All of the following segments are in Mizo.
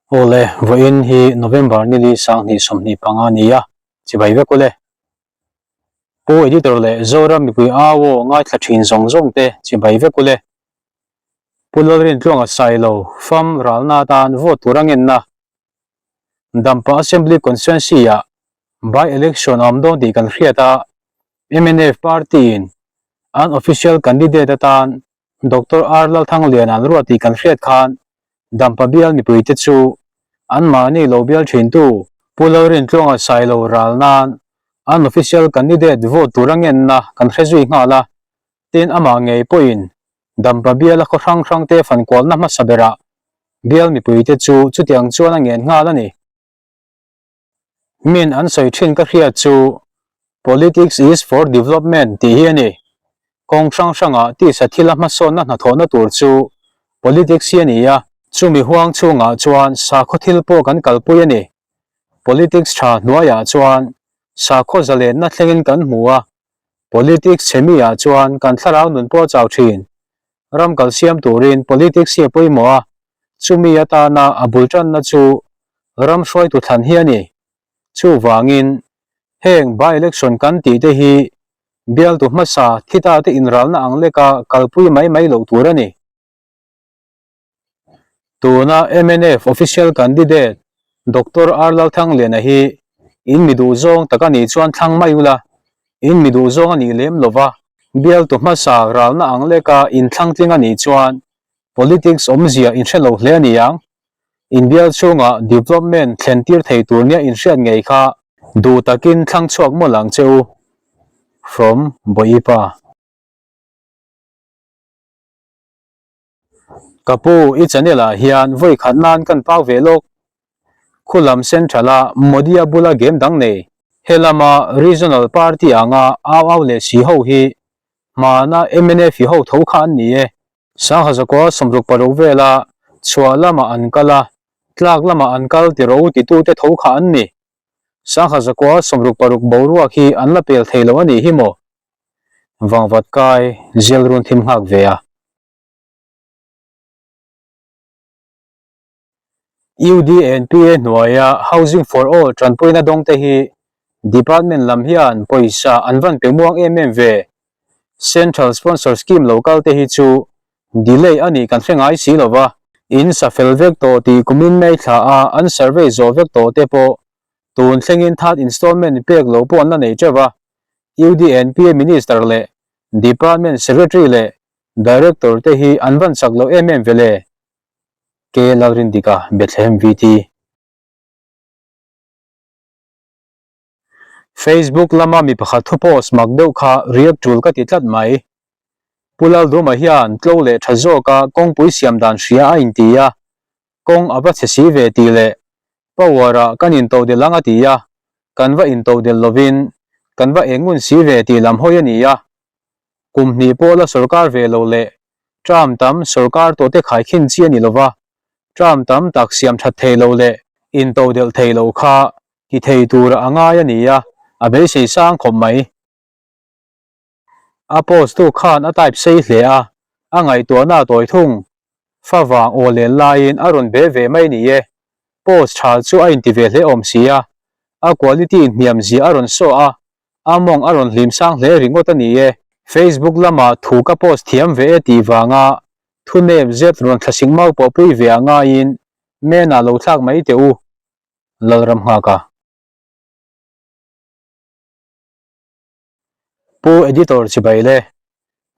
Awle, vawiin hi November nili 2025 ni a, chibai vek ule. Pu Editor leh Zoram mipui au aw ngaithla thin zawng zawng te chibai vek ule. Pu Lalrintluanga Sailo fam ralna atan vote tur a ngenna Dampa Assembly Constituency ah by election a awm dawn tih kan hriat a, mnf party in an official candidate atan Doctor R Lalthanglian an ruat tih kan hriat khan Dampa bial mipuite chu anmahni lo bial thintu Pu Lalrintluanga Sailo ral nan an official candidate vote tur a ngenna kan hre zui nghal a, tin amah ngei pawhin Dampa biala khaw hrang hrangte fankualna hmasa berah bial mipuite chu chutiang chuan a ngen nghal a ni. Min an sawi thin ka hriat chu Politics is for development tih hi a ni. Kawng hrang hrangah tisa thila hmasawnna hnathawhna tur chu politics hi a ni a, chumi huang chhungah chuan sakhaw thil pawh kan kalpui a ni. Politics tha hnuaiah chuan sakhaw zalenna thlengin kan hmu a, politics chhe miah chuan kan thlarau nun pawh a chau thin. Ram kal siam turin politics hi a pawimawh a, chumi atana a bul tanna chu ram hruaitu thlan hi a ni. Chuvangin, heng by-election kan tih te hi bialtu hmasa thita te inralna ang leka kalpui mai mai loh tur a ni. Tuna mnf official candidate Doctor R Lalthangliana hi in mi duh zawng tak a nih chuan thlang mai ula, in mi duh zawng a nih lem lova, bialtu hmasa ralna ang leka in thlangtling a nih chuan politics awmzia in hre lo hle a ni ang. In bial chhunga development thlen tir thei tur nia in hriat ngei kha duh takin thlang chhuak mawlh ang che u. From Bawipa. Ka pu, i channel ah hian vawi khat nan kan pau ve lawk. Khulam Central a Modi-a bula game dang nei, helama Regional Party anga au au leh si ho hi hmana mnf ho tho kha an ni e. Sangha zakua 66 vela chhuah lamah an kal a, tlak lamah an kal ti ro titute tho kha an ni. Sangha zakua 66 boruak hi an la pel thei lo a nih hi maw? Vangvat kai zial run thim nghak ve a. UDNPA hnuaia Housing for All tanpuina dawngte hi Department lam hian pawisa an van pe muang em em ve. Central Sponsor Scheme lo kal te hi chu delay a nih kan hre ngai si lo va. In sa fel vek tawh tih kumin May thla a an survey zawh vek tawh te pawh tun thlengin third installment pek lo pawh an la nei teuh va. UDNPA Minister leh Department Secretary leh Director te hi an van chak lo em em ve le? K Lalrindika, Bethlehem VT. Facebook lama mi pakhat thu post mak deuh kha react tul ka ti tlat mai. Pu Lalduma hian tlo leh tha zawka kawngpui siam dan hria a inti a, kawng a va chhe si ve tih leh power ah kan intodelh ang a ti a, kan va intodelh lovin kan va eng ngun si ve tih lam hawi a ni a. Kum hnih pawh la sorkar ve lo leh term tam sorkar tawh te khaikhin chi a ni lova, term tam tak siam that thei lo leh intodelh thei lo kha ti thei tura a ngai a ni a, a beisei sang khawp mai. A post tu khan a type sei hle a, a ngaihtuahna a tawi thung. Favang aw len laiin a rawn be ve mai ni e. Post tha chu a inti ve hle awm si a, a quality hniam zia a rawn saw a, a mawng a rawn hlim sang hle ringawt a ni e. Facebook lama thu ka post thiam ve e tih vanga thu nep zet rawn thlasik mau pawh pui ve a ngaiin men ah lo thlak mai teh u. Lalramnghaka. Pu Editor Chibai le,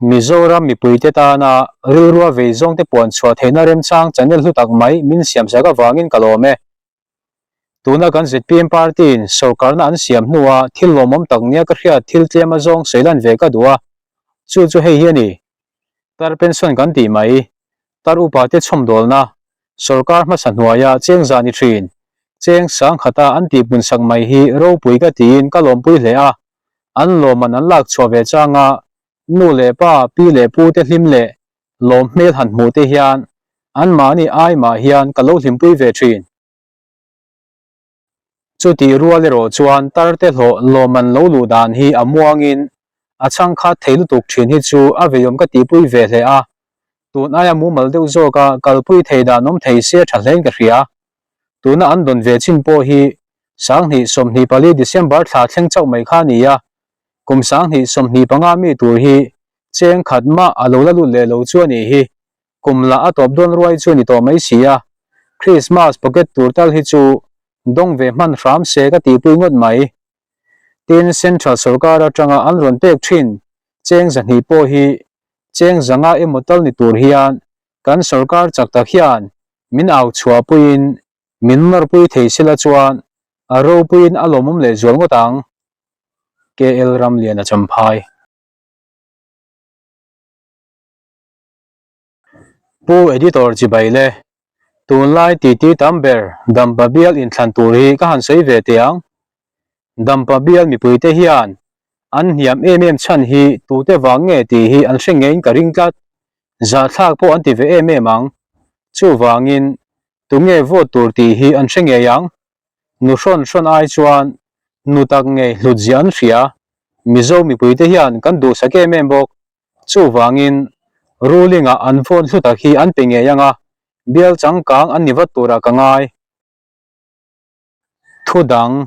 Mizoram mipuite tana rilrua vei zawngte puan chhuah theihna remchang channel hlu tak mai min siamsak avangin ka lawm e. Tuna kan zpm party-in sorkarna an siam hnua thil lawmawm tak nia ka hriat thil tlem azawng sawi lan ve ka duh a, chu chu hei hi a ni. Tar pension kan tih mai, tar upate chhawmdawlna, sorkar hmasa hnuaia cheng zah ni thin, cheng sangkhata an tihpun sak mai hi ropui ka tiin ka lawmpui hle a, an lawmman an lak chhuah ve changa nu leh pa, pi leh pu te hlim leh lawm hmel han hmuh te hian anmahni ai mah hian ka lo hlimpui ve thin. Chutih rual erawh chuan tarte hlawh lawmman lo luh dan hi a muangin a chhangkhat thei lutuk thin hi chu a veiawm ka tihpui ve hle a, tun aia mumal deuh zawka kalpui thei dan awm thei se tha hlein ka hria. Tuna an dawn ve chin pawh hi 2024 December thla thleng chauh mai kha a ni a, kum 2025 mi tur hi cheng khat mah a lo la lut leh lo chu a nih hi. Kum lah a tawp dawn ruai chu a ni tawh mai si a, Christmas pocket tur tal hi chu dawng ve hman hram se ka tihpui ngawt mai. Tin, Central sorkar atanga an rawn pek thin cheng 200 pawh hi cheng 500 emaw tal ni tur hian kan sorkar chak tak hian min au chhuahpuiin min nawrpui thei sela chuan a ropuiin a lawmawm leh zual ngawt ang. KL Ramliana Champhai. Pu Editor chibai le, tunlai titi tam ber Dampa bial inthlan tur hi ka han sawi ve teh ang. Dampa bial mipuite hian an hniam em em chhan hi tute vang nge tih hi an hre ngeiin ka ring tlat. Zahthlak pawh an ti ve em em ang. Chuvangin tunge vote tur tih hi an hre ngei ang. Nu hrawn hrawn ai chuan nu tak ngei hlut zia an hria. Mizo mipuite hian kan duhsak em em bawk. Chuvangin, ruling-ah an vote hlu tak hi an pe ngei ang a, bial changkang an ni vat turah ka ngai. Thu dang,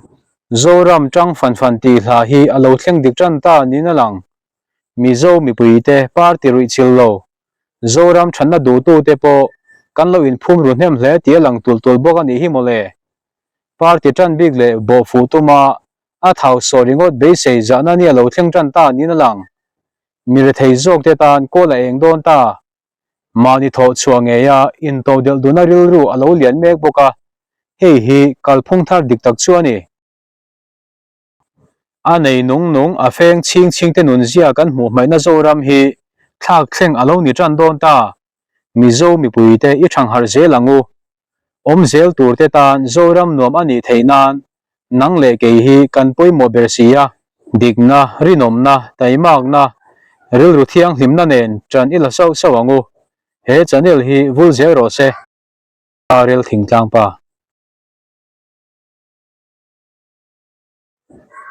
Zoram tang fan fan tih hla hi a lo thleng dik tan ta niin a lang. Mizo mipuite party ruih chil lo, Zoram thatna duhtute pawh kan lo inphum ru hnem hle tih a lang tul tul bawk a nih hi mawle. Party tan bik leh bawhfuh tuma A thau saw ringawt beisei zahna nia lo thleng tan ta niin a lang. Mi rethei zawk te tan kawl a eng dawn ta. Mahni thawh chhuah ngeia intodelh duhna rilru a lo lian mek bawk a, hei hi kalphung thar dik tak chu a ni. A nei nung nung a feng chhing chhing te nunzia kan hmuh hmaihna Zoram hi thlak thleng a lo ni tan dawn ta. Mizo mipuite i thangharh zel ang u. Awm zel tur te tan Zoram nuam a nih theih nan nang leh kei hi kan pawimawh ber si a. Dikna, rinawmna, taimakna, rilru thianghlimna nen ṭan i la sauh sauh ang u. He channel hi vul zel rawh se. Rel Thingtlang Pa.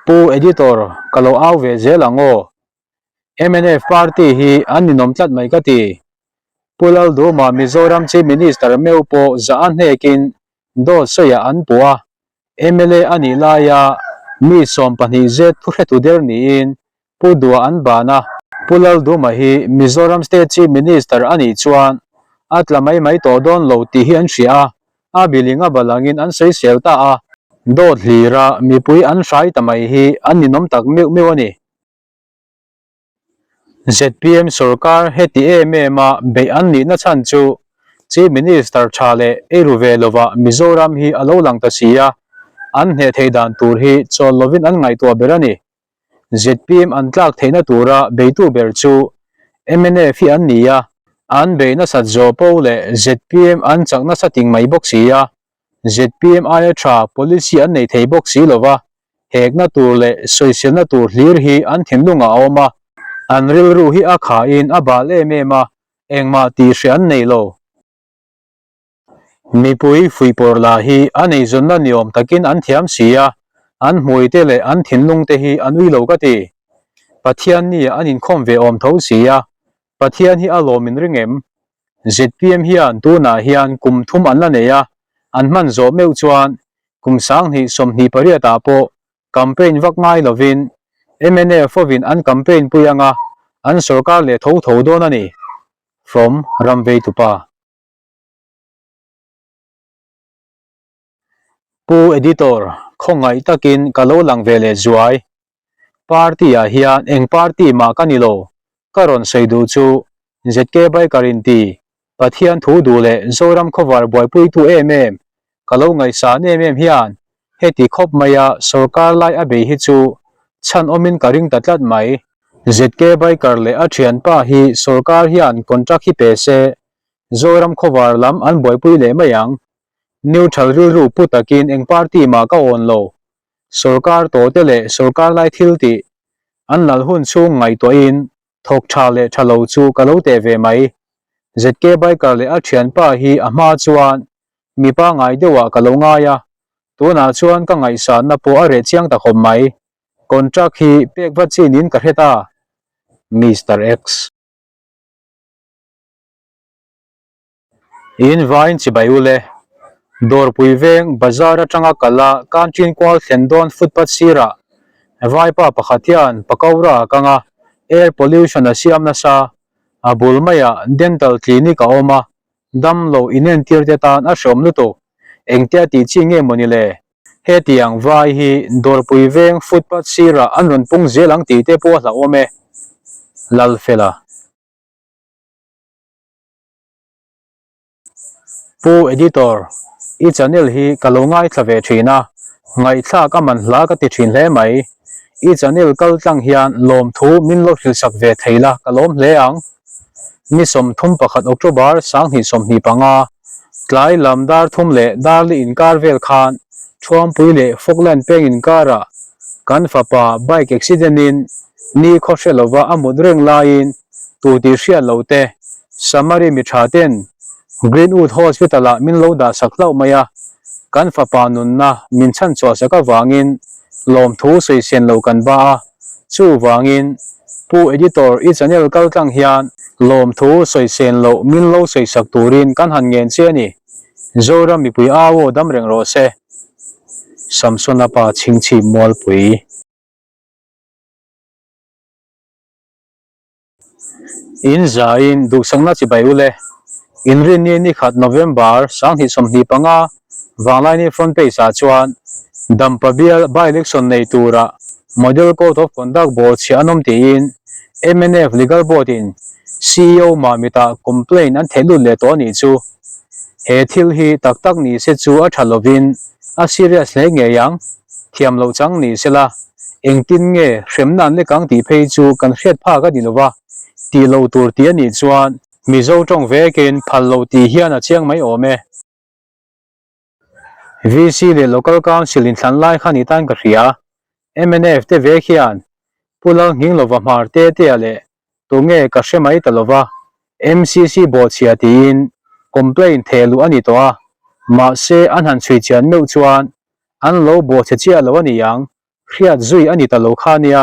Pu Editor, ka lo au ve zel ang aw. Mnf party hi an ninawm tlat mai ka ti. Pu Lalduma Mizoram Chief Minister meuh pawh zah a hnekin dawt sawiah an puh a, mla a nih laia mi 12 zet thuhretu der niin Pu Dua an ban a, Pu Lalduma hi Mizoram State Chief Minister a nih chuan a tla mai mai tawh dawn lo tih hi an hria a, a biling a balangin an sawisel ta a, dawt hlira mipui an hrai ta mai hi an ninawm tak meuh meuh a ni. Zpm sorkar heti em em a beih an nihna chhan chu Chief Minister tha leh eiru ve lovah Mizoram hi a lo lang ta si a, an hneh theih dan tur hi chawl lovin an ngaihtuah ber a ni. Zpm an tlak theihna tura beitu ber chu mnf hi an ni a, an beih nasat zawh po leh zpm an chak nasa ting mai bawk si a, zpm aia tha policy an nei thei bawk si lova, hekna tur leh sawiselna tur hlir hi an thinlungah a awm a, an rilru hi a khahin a bal em em a, engmah tih hreh an nei lo. Mipui fuihpawrh lah hi a neizawnna ni awm takin an thiam si a, an hmuite leh an thinlungte hi an ui lo ka ti. Pathian nia an inkhawm ve awm tho si a, Pathian hi a lawm in ring em? Zpm hian tunah hian kum thum an la nei a, an hman zawh meuh chuan kum 2028 ah pawh campaign vak ngai lovin mnf hovin an campaign pui anga an sorkar leh tho tho dawn a ni. From Ramveitupa. Pu Editor, khawngaih takin ka lo lang ve leh zuai. Party ah hian eng party mah ka ni lo, ka rawn sawi duh chu ZK Biker in ti, Pathian thu duh leh Zoram khawvar buaipuitu em em, ka lo ngaihsan em em hian heti khawp maia sorkar lai a bei hi chu chhan awmin ka ring ta tlat mai. ZK Biker leh a thianpa hi sorkar hian contract hi pe se, Zoram khawvar lam an buaipui leh mai ang. Neutral rilru pu takin eng party mah ka awn lo. Sorkar tawhte leh sorkar lai thil tih an lal hun chhung ngaihtuahin thawk tha leh tha lo chu ka lo teh ve mai. ZK Biker leh a thianpa hi a hma chuan mi pangngai deuhah ka lo ngai a, tunah chuan ka ngaihsanna pawh a reh chiang ta khawp mai. Contract hi pek vat chi niin ka hre ta. Mister X. In vain chibai u le. Dawrpui veng bazar atanga kal a Kanṭin kual thlen dawn footpath sirah vaipa pakhat hian pakawra a kang a, air pollution a siam nasa. A bul maiah dental clinic a awm a, damlo inentir te tan a hreawm lutuk. Engtia tih chi nge mawni le? Hetiang vai hi Dawrpui veng footpath sirah an rawn pung zel ang tih te pawh a hlauhawm e. Lalfela. Pu Editor, i channel hi ka lo ngaithla ve thin a, ngaihthlak a man hla ka ti thin hle mai. I channel kal tlang hian lawmthu min lo hrilhsak ve thei la ka lawm hle ang. Ni 31 October 2025, tlai lam dar thum leh darli inkar vel khan Thuampui leh Falkland peng inkarah kan fapa bike accident in ni khaw hre lova a mut reng laiin tu tih hriat lo te Samari mi tha ten Greenwood Hospital ah min lo dah sak hlauh mai a, kan fapa nunna min chhanchhuah sak avangin lawmthu sawi sen lo kan ba a, chuvangin Pu Editor i channel kal tlang hian lawmthu sawi sen loh min lo sawi sak turin kan han ngen che a ni. Zoram mipui au aw dam reng rawh se. Samsona pa chhingchhip mualpui. In zaiin duhsakna chibai ule. Inrinni ni khat November 2025 Vanglaini front page ah chuan Dampa bial by-election nei tura Model Code of Conduct ball chhiah an awm tiin mnf Legal Board in CEO Mamitah complaint an theh lut leh tawh a nih chu. He thil hi tak tak ni se chu a tha lovin a serious hle ngei ang. Thiam loh chang ni sela engtin nge hremna an lek ang tih phei chu kan hriat phak a ni lova, tih lo tur tih a nih chuan Mizo tawng vekin phal lo tih hian a chiang mai awm e. VC leh Local Council inthlan lai kha ni tan ka hria. Mnf te vek hian Pu Lalnghinglova hmar te tea leh tunge ka hre mai ta lova, MCC bawhchhia tiin complaint theh luh a ni tawh a, mahse an han chhui chian meuh chuan an lo bawhchhe chiah lo a ni ang, hriat zui a ni ta lo kha nia.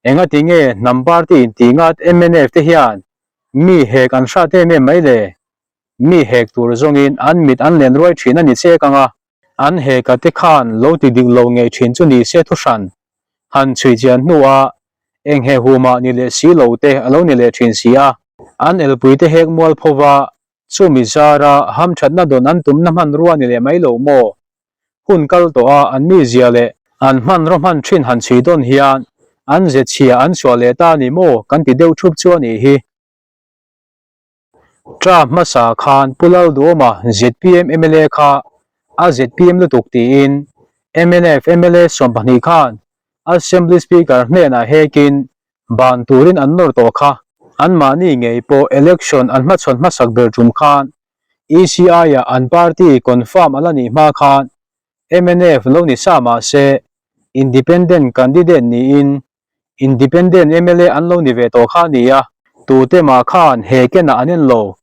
Engati nge hnam party intih ngat mnf te hian mi hek an hrat em em mai le? Mi hek tur zawngin an mit an len ruai thin a ni chek ang a, an heka te khan lo ti dik lo ngei thin chu ni se thuhran han chhui chian hnuah eng he humah ni leh si lo te a lo ni leh thin si a. An elpui te hek mual phova chumi zara hamthatna dawn an tumna hmanrua ni leh mai lo maw? Hun kal tawh a an mizia leh an hmanraw hman thin han chhui dawn hian an ze chhia an chhuah leh ta a ni maw kan ti deuh thup chu a nih hi. Term hmasa khan Pu Lalduhawma zpm mla kha a zpm lutuk tiin mnf mla 12 khan Assembly Speaker hnenah hekin ban turin an nawr tawh kha. Anmahni ngei pawh election an hmachhawn hmasak ber tum khan ECI-ah an party confirm a la nih hma khan mnf lo ni sa mah se Independent candidate niin Independent mla an lo ni ve tawh kha a ni a, tute mah khan he kenah an en lo.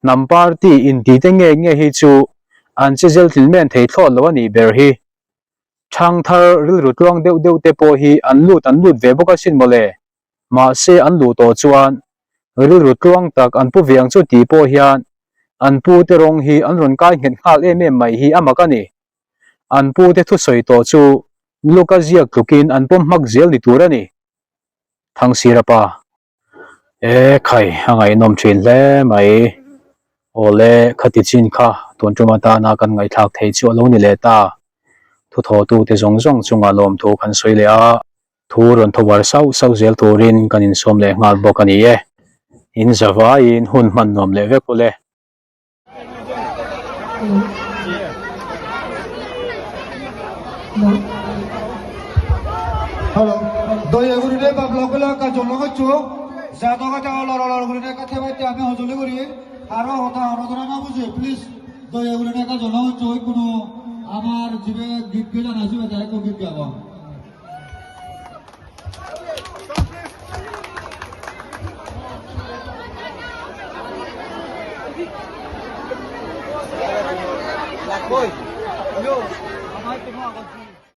Hnam party intite nge nge hi chu an che zel tlin men thei thlawt lo a nih ber hi. Thangthar rilru tluang deuh deuh te pawh hi an lut an lut ve bawk asin mawle. Mahse an luh tawh chuan rilru tluang tak an pu viang chu tih pawh hian an pu te rawng hi an rawn kai nghet nghal em em mai hi a mak a ni. An pu te thusawi tawh chu Luka ziak tlukin an pawm hmak zel ni tur a ni. Thangsira pa. E khai, a ngaihnawm thin hle mai. Awle, khati chin kha tun tum atana kan ngaihthlak thei chu a lo ni leh ta. Thuthawhtute zawng zawng chungah lawmthu kan sawi leh a, thu rawn thawvar sauh sauh zel turin kan insawm leh nghal bawk a ni e. In zavaiin hun hman nuam leh vek ule. Hello দয়া বা ব্লগগুলো জনগণ আমি সঁজুলি করি আরো হতা অনুদান না বুঝে প্লিজ দয়া করে টাকা জনগণ কোনো আমার জীবে গীত গেয়ে জানাইছো তাই গীত গাব। Boy, yo, amay tumuha.